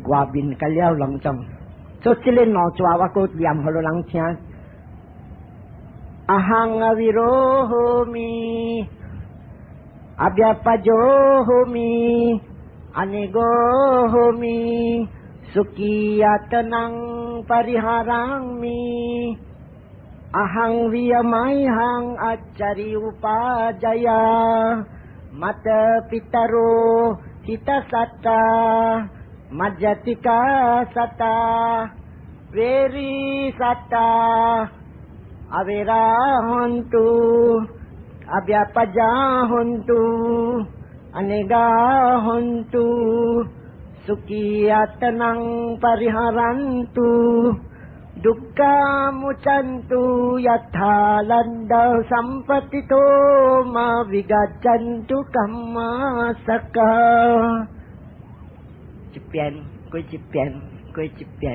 外面佮了攏總，所以這個兩段我閣念予人聽。Ahaṃ avero homi abyāpājo homi anegho homi sukhī-yātanaṃ pariharāmi ahaṃ viyamaihaṃ accariyupājaya mātā-pitaro hita-sattā majjhatthikā sattā verī sattā averā hontu abyāpājā hontu anegha hontu sukhī-yātanaṃ pariharantu dukkha mocantu yathā laddhā sampattito mā vigaccantu kammasakā。一遍，過一遍，過一遍，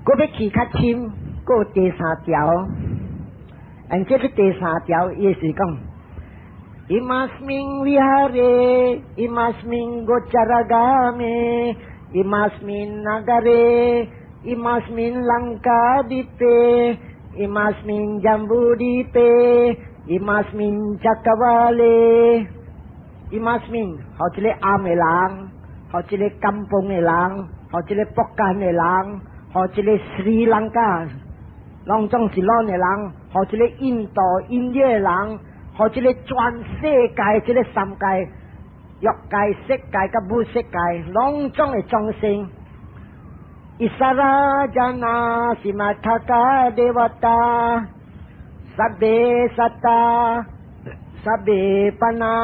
閣欲去較深，閣有第三條。按這個第三條，伊是講：Imasmiṃ vihāre, imasmiṃ gocaragāme, imasmiṃ nagare, imasmiṃ laṅkādīpe, imasmiṃ jambudīpe, imasmiṃ cakkavāle。Imasmiṃ，予這個暗的人，予這個甘榜的人，予這個北韓的人，予這個斯里蘭卡，攏總是攏的人，予這個印度、印度的人，予這個全世界這個三界，欲界、色界佮無色界，攏總的眾生。Issara janā simaththakā devatā, sabbe sattā, sabbe panā,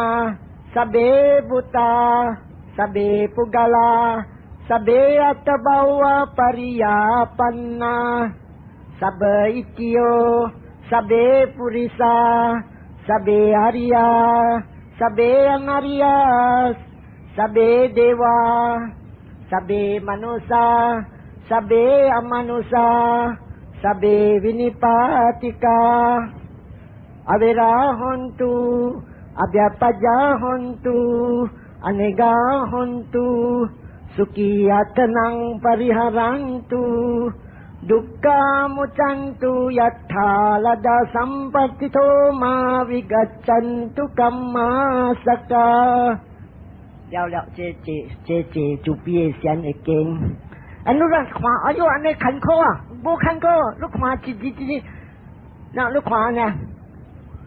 sabbe bhūtā, sabbe puggalā, sabbe attabhavā pariyāpannā, sabba itthiyō, sabbe purisā, sabbe āriyā, sabbe anāriyā, sabbe devā, sabbe manussā, sabbe amanussā, sabbe vinipātikā, averā hontu, abyāpājā hontu, anegha hontu, sukhī-yātanaṃ pariharantu, dukkha mocantu yathā laddhā sampattito mā vigaccantu kammasakā。了了，這這這這就比先會經。啊，你來看，哎喲，按呢艱苦啊，無艱苦，你看一字一字，那你看呢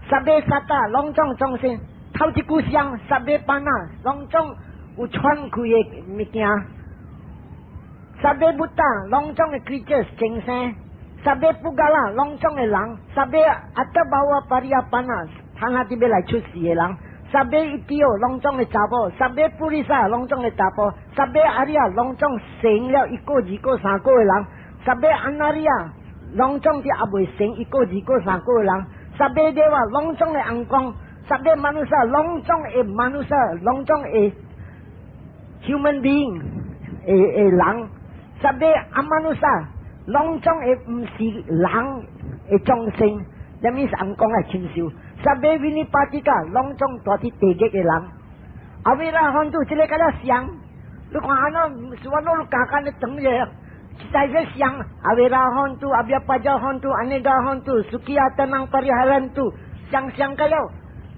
？Sabbe sattā，攏總眾生，頭一句想，sabbe panā，攏總有喘氣的物件。Sabbe bhūtā，攏總的 creatures 眾生。Sabbe puggalā，攏總的人。Sabbe attabhavā pariyāpannā，通下佇欲來出世的人。sabbe itthio 攏總的查某，sabbe purisa 攏總的查埔，sabbe ariya 攏總成了一個、二個、三個的人，sabbe anariya 攏總佇猶未成一個、二個、三個的人，sabbe deva 攏總的尪公，sabbe manussa 攏總的 manussa 攏總的 human being 的人，sabbe amanussa 攏總的毋是人的眾生，啥物是尪公的禽獸？sabbe vinipatika 攏總蹛佇地獄的人，avera hontu 這个佮了像，你看按怎是我攞你加間咧等者，實在是像 avera hontu、abyāpāja hontu、anedha hontu、sukhi-āttānaṃ pariharantu，相相個了，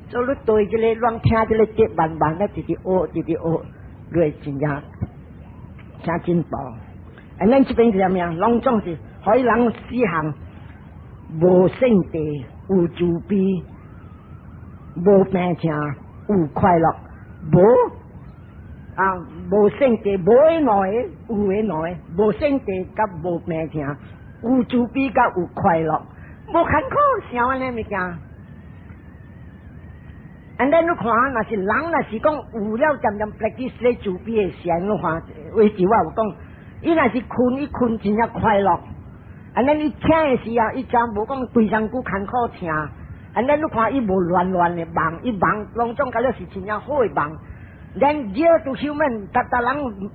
所以你對這個亂聽這個節慢慢咧，直直學，直直學，你會真正真進步。啊，咱這邊是啥物啊？攏總是予伊人四項無性地，有慈悲。無病痛，有快樂；無啊，無性地，無的兩个，有的兩个，無性地佮無病痛，有慈悲佮有快樂，無艱苦，啥按呢物件？And then 你看，若是人若是講有了漸漸 practice 咧慈悲的時，你看，為時我有講，伊若是睏，伊睏真正快樂。And then 伊醒的時候，伊真無講規身軀艱苦疼。And then 你看伊無亂亂的夢，伊夢攏總感覺是真正好的夢。Then dear to human，逐逐人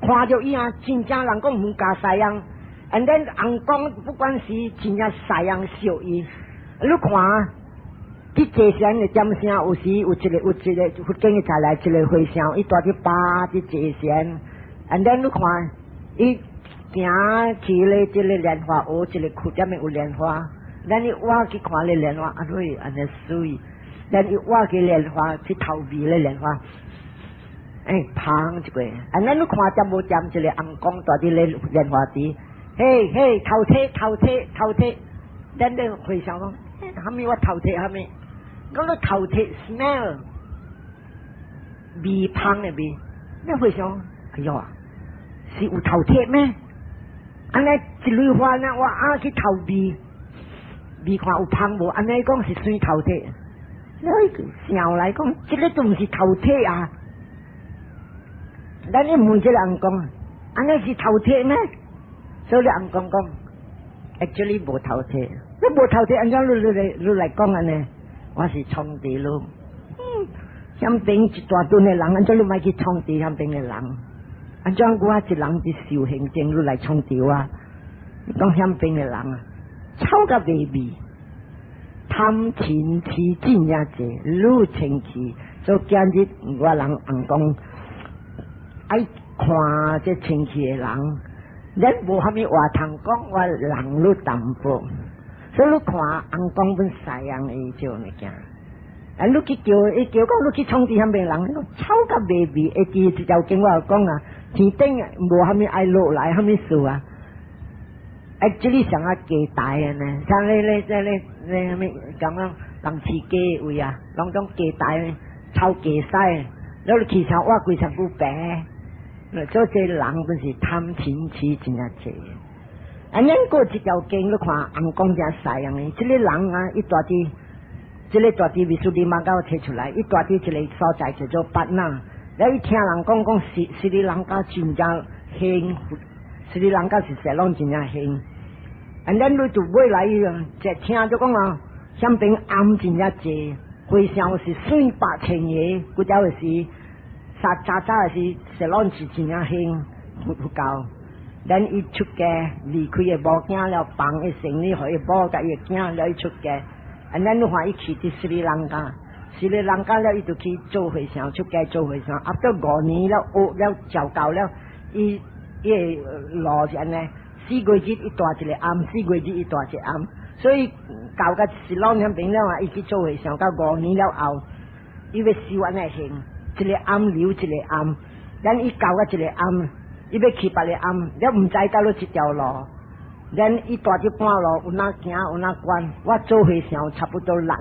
看著伊啊，真正人講毋加西樣。And then 尪公不管是真正西樣惜伊，你看，佇坐禪的點聲，有時有一個佛經的來一個和尚，伊蹛佇巴佇坐禪。And then 你看，伊行去咧這個蓮花湖，一個窟入面有蓮花。咱伊挖去看咧蓮花，啊對，按呢媠。咱伊挖去蓮花，去頭味咧蓮花，欸，芳一個。啊，咱你看掂無掂一個尪公蹛佇咧蓮花池，嘿嘿，頭佚頭佚頭佚。咱咧回想講，啥物我頭佚啥物？講你頭佚 smell 味芳的味，你回想，哎喲啊，是有頭佚咩？按呢一蕊花呢，我啊去頭味。味看有芳無？按呢講是算頭佚。你想來講，這個都毋是頭佚啊！咱你問這個尪公，按呢是頭佚咩？所以尪公講，actually 無頭佚。你無頭佚，按怎你來講按呢？我是創治你。遐邊一大頓的人，按怎你莫去創治遐邊的人？按怎我一人佇修行中，你來創治我？你講遐邊的人啊，臭甲袂味，貪嗔癡真正濟，愈清氣。所以今日我人尪公愛看這清氣的人，咱無蝦米話通講，我人愈淡薄。所以你看尪公本西洋的這物件，啊，你去叫伊叫講，你去創治遐邊人，臭甲袂味。會記這條經我有講啊，天頂無蝦米愛落來，蝦米事啊？Actually 像啊雞台呢，像咧咧咧咧咧蝦米講講人飼雞位啊，攏總雞台臭雞屎，你去上挖規身軀白，所以這人本是貪嗔癡真正濟。啊，咱過這條經，你看尪公正西樣的，這個人啊，伊蹛佇，這個蹛佇 Visuddhimagga 摕出來，伊蹛佇一個所在叫做八那，了伊聽人講講斯斯里蘭卡真正興，斯里蘭卡是雪攏真正興。啊，咱你就尾來就聽就講啊，遐邊頷真正濟，和尚是算百千個，古早的時，啥早早的時，雪攏是真正興佛教。咱伊出家離開伊某囝了，放伊行李予伊某佮伊囝了，伊出家。啊，咱你看伊去佇斯里蘭卡，斯里蘭卡了，伊就去做和尚，出家做和尚。啊，到五年了，學了教夠了，伊伊的路是按呢，四月日伊蹛一個暗，四月日伊蹛一個暗，所以到個斯朗遐邊了啊，伊去做和尚，到五年了後，伊欲修按呢行，一個暗留一個暗，咱伊到個一個暗。伊欲去別个暗，了毋知佗落一條路，咱伊蹛佇半路，有哪行有哪關。我做和尚差不多六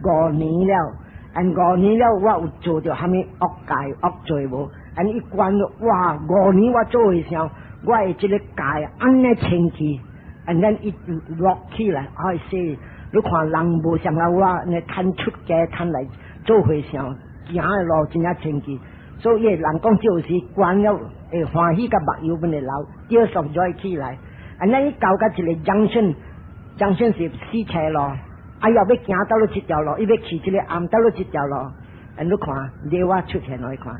五年了，按五年了我有做著蝦米惡戒惡罪無？按伊觀哇，五年我做和尚，我的這個戒按呢清氣，按咱一落起來，哎是，你看人無像啊我，呢趁出家趁來做和尚，行的路真正清氣。所以人講就是關了會歡喜佮目油本會流，tears of joy 起來。按呢伊到佮一個 junction，junction 是四車路，哎呀，欲行佗落這條路，伊欲去這個尪佗落這條路。按你看，雷瓦出現來看，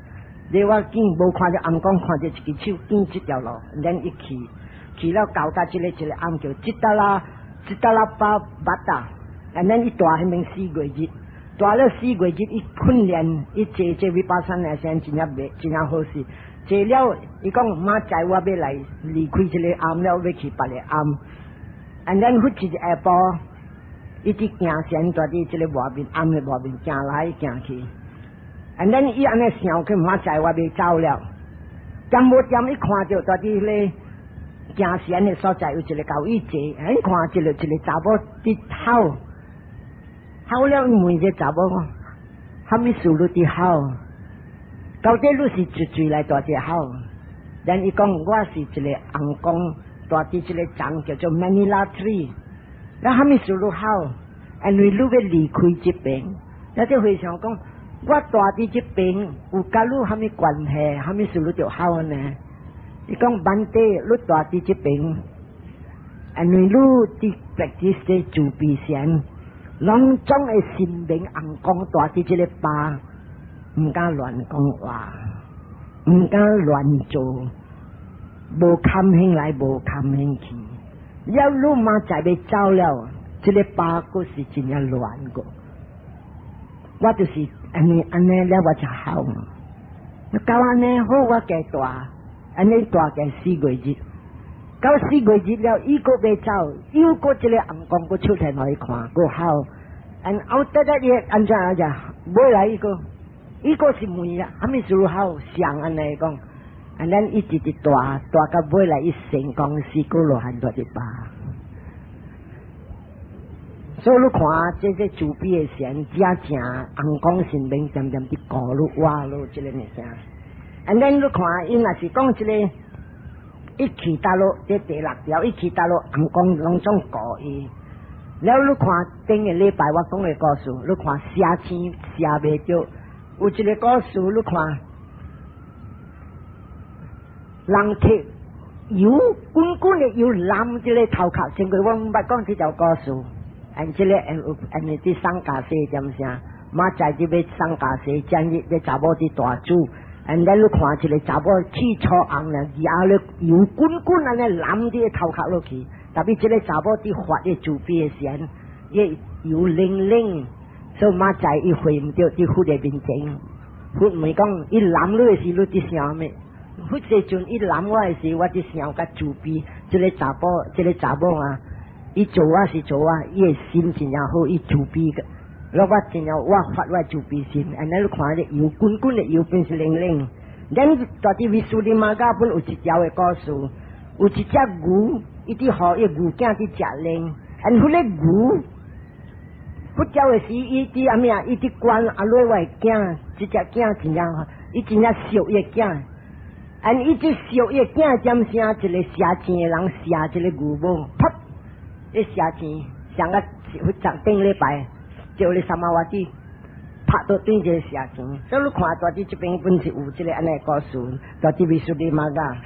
雷瓦見無看著尪公，看著一支手見這條路，然伊去，去了到佮這個一個尪叫吉達拉吉達拉巴巴達，按呢伊蹛彼邊四月日。蹛了四月日，伊訓練，伊坐這 vipassana 先真正袂真正好勢。坐了，伊講明仔載我欲來離開這個尪了，欲去別个尪。And then 彼一日下晡，伊佇行禪蹛佇這個外面尪的外面行來行去。And then 伊按呢想去明仔載我欲走了。點無點伊看著蹛佇彼个行禪的所在有一個猴伊坐，伊看一個一個查某佇哭。哭了，伊問這查某講：啥物事你佇哭？到底你是一歲來蹛佇哭？然伊講我是一個尪公，蹛佇這個叢叫做 Manila Tree。那啥物事你哭？因為你欲離開這邊。那這和尚講：我蹛佇這邊有佮你啥物關係？啥物事你著哭呢？伊講 Bhante，你蹛佇這邊，因為你佇 practice 這慈悲禪。攏總的神明尪公蹛佇這個壩，毋敢亂講話，毋敢亂做，無堪興來，無堪興去。了你明仔載欲走了，這個壩閣是真正亂過。我就是按呢按呢了，我才好。到按呢好，我加蹛，按呢蹛加四月日。到四月日了，伊閣欲走，又閣這個尪公閣出現予伊看，閣哭。And after that 伊按怎按怎，尾來伊閣，伊閣是問啊，啥物事好想按呢講，and then 一直直蹛蹛到尾來，伊成功四果羅漢蹛佇壩。所以你看，這個慈悲的禪，真正尪公神明漸漸佇顧你活你這個物件。And then 你看，伊若是講這個，一去佗落，這第六條，一去佗落，尪公攏總顧伊。了你看頂個禮拜我講的故事，你看寫錢寫袂著，有一個故事你看，人提油滾滾的油淋這個頭殼，先過我毋捌講這條故事。按這個按按佇送家西點聲，明仔載就欲送家西，今日這查某佇大煮，and then 你看一個查某起初紅咧，壓咧油滾滾按呢淋佇個頭殼落去。特別這個查某佇發的慈悲的時，伊油冷冷，所以明仔載伊回毋著佇佛的面前。佛問講，伊淋你的時，你佇想啥物？佛世尊伊淋我的時，我佇想較慈悲。這個查某，這個查某啊，伊做啊是做啊，伊的心真正好，伊慈悲個。我真正我發我慈悲心，按呢你看這油滾滾的油變是冷冷。咱蹛佇 Visuddhimagga 本有一條的故事，有一隻牛。伊佇予伊牛囝佇食奶，and 彼個牛，佛教的時，伊佇啥物啊？伊佇管阿落我的囝，這隻囝真正，伊真正惜伊的囝，and 伊這惜伊的囝點聲，一個射箭的人射這個牛母，啪！伊射箭，上個佛頂禮拜，叫你三馬瓦蒂拍到對這個射箭，所以你看蹛佇這邊本是有這個按呢故事，蹛佇 Visuddhimagga。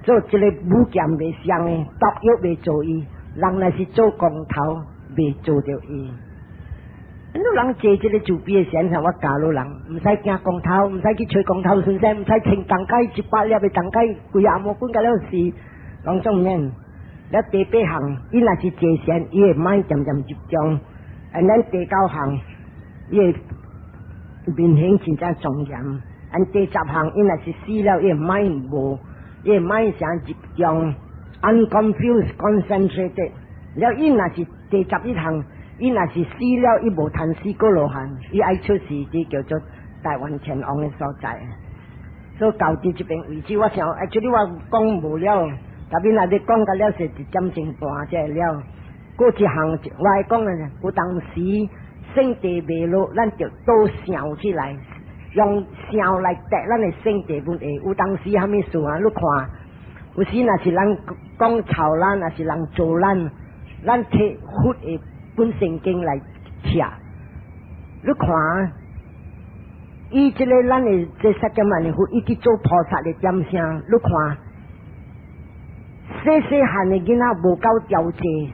做這個武劍袂傷的，毒藥袂做伊，人若是做光頭袂做著伊。你人坐這個慈悲的禪，像我教你人，毋使驚光頭，毋使去揣光頭先生，毋使穿筒解一百粒的筒解，規阿毛滾甲了死，攏總免。了第八項，伊若是坐禪，伊會mind漸漸集中。and 咱第九項，伊會面形真正莊嚴。and 第十項，伊若是死了，伊會 mind 無，伊會 mind 誠集中，unconfused concentrated。了伊若是第十一項，伊若是死了，伊無趁四果羅漢，伊愛出世，這叫做大梵天王的所在。所以到佇這邊為止，我想，actually 我講無了，特別若你講甲了是一點鐘半才會了。過一項我愛講的，有當時聖地袂落，咱就都想起來，用想來得咱的聖地本會。有當時啥物事啊？你看，有時若是人講臭咱，若是人做咱，咱提佛的本聖經來拆，你看，伊這个咱的這釋迦牟尼佛，伊去做菩薩的點聲，你看，細細漢的囡仔無夠調節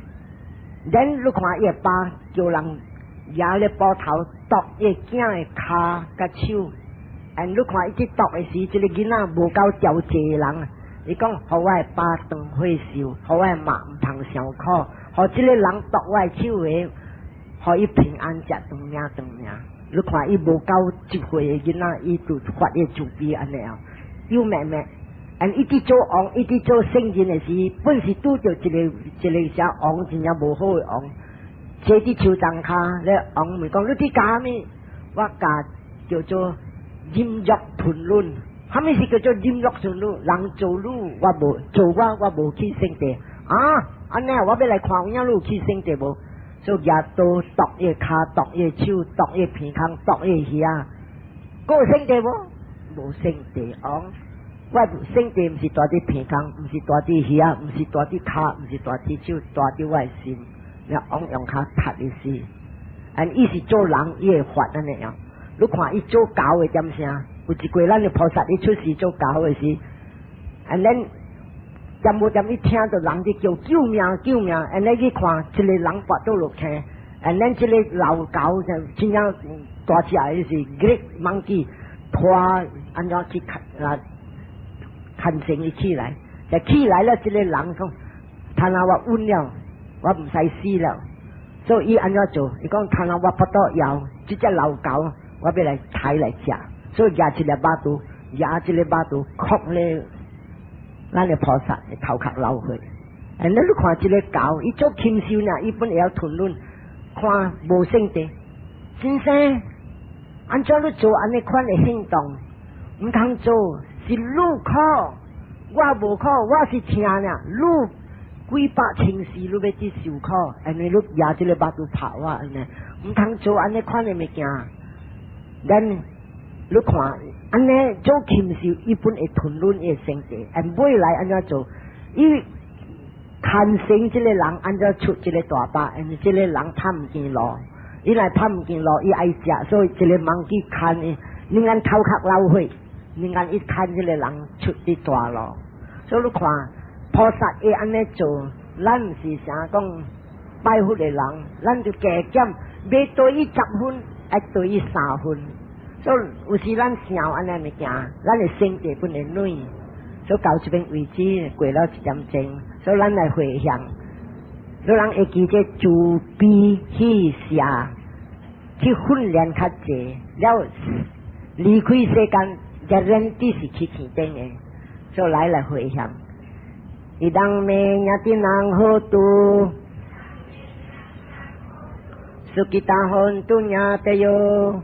，then 你看伊的爸叫人舉咧斧頭剁伊囝的跤佮手，and 你看伊去剁的時，這个囡仔無夠調節的人，伊講，予我的爸斷血受，予我的媽毋通傷苦，予這个人剁我的手的，予伊平安食長命長命。你看伊無夠1歲的囡仔，伊就發伊慈悲按呢啊，有妹妹，and 伊佇做王，伊佇做聖人的時，本是拄著一個一個啥王，真正無好的王，坐佇樹叢跤，咧王問講，你佇教啥物？我教叫做忍辱吞忍，啥物是叫做忍辱吞忍？人做你，我無做我，我無去聖地啊！按呢，我欲來看有影你有去聖地無？所以舉刀剁伊跤，剁伊手，剁伊鼻孔，剁伊耳，閣有聖地無？無聖地王。我聖地毋是蹛佇鼻孔，毋是蹛佇耳，毋是蹛佇跤，毋是蹛佇手，蹛佇我的心。了王用跤踢伊死。and 伊是做人，伊會發按呢樣。你看伊做狗的點聲？有一過咱的菩薩伊出世做狗的時，and then 點無點伊聽著人佇叫救命救命，and 你去看一個人跋倒落坑，and then 這個老狗就真正大隻的是 great monkey 拖按怎去牽啊牽繩伊起來，就起來了，這個人講，他若我穩了，我毋使死了，所以伊按怎做？伊講他若我腹肚枵，這隻老狗我欲來刣來食，所以舉一粒肉肚，舉一粒肉肚，哭咧。咱的菩薩的頭殼流血，哎，你看這個狗，伊做禽獸呢，伊本會曉吞忍，看無聖地，先生，按怎你做按呢款的行動？毋通做，是你苦，我無苦，我是聽呢。你幾百千世你欲去受苦，因為你舉這個肉肚拍我按呢，毋通做按呢款的物件。咱你看，按呢做禽獸，伊本會吞忍伊的聖地，and 尾來按怎做？伊牽繩這個人按怎出這個大巴，因為這個人拍毋見路，伊來拍毋見路，伊愛食，所以這個 monkey 牽伊，寧願頭殼流血，寧願伊牽這個人出佇大路。所以你看，菩薩會按呢做，咱毋是啥講拜佛的人，咱就加減，袂對伊10分，愛對伊3分。所以有時咱想按呢物件，咱的身體本會軟。所以到這邊為止，過了一點鐘，所以咱來回向，你人會記這慈悲喜捨去訓練較濟，了離開世間，guarantee 是去天頂的，所以來回向。Idaṃ me ñātinam hotu sukhitā hontu ñātayo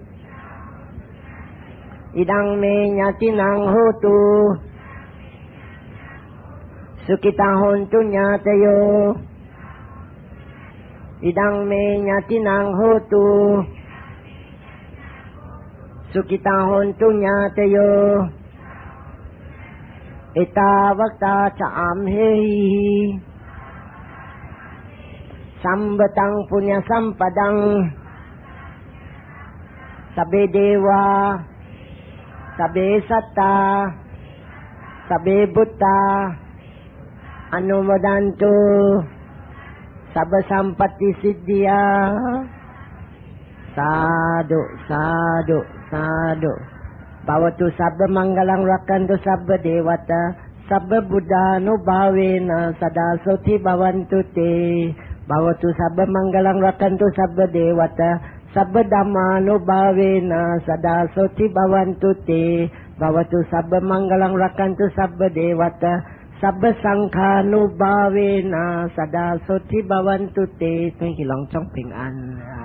Idaṃ me ñātinam hotu sukhitā hontu ñātayo Idaṃ me ñātinam hotu sukhitā hontu ñātayo Ettāvatā ca amhehi Sambhataṃ puññasampadaṃ Sabbe devā Sabbe sattā Sabbe bhūtā Anumodantu Sabba sampatti siddhiyā Sādhu sādhu sādhu Bhavatu sabba maṅgalaṃ rakkhantu sabba devatā sabba buddhānubhāvena sadā sotti bhavantu te Bhavatu sabba maṅgalaṃ rakkhantu sabba devatā sabba dhammānubhāvena sadā sotti bhavantu te Bhavatu sabba maṅgalaṃ rakkhantu sabba devatā sabba saṅkhānubhāvena sadā sotti bhavantu te 願去攏總平安。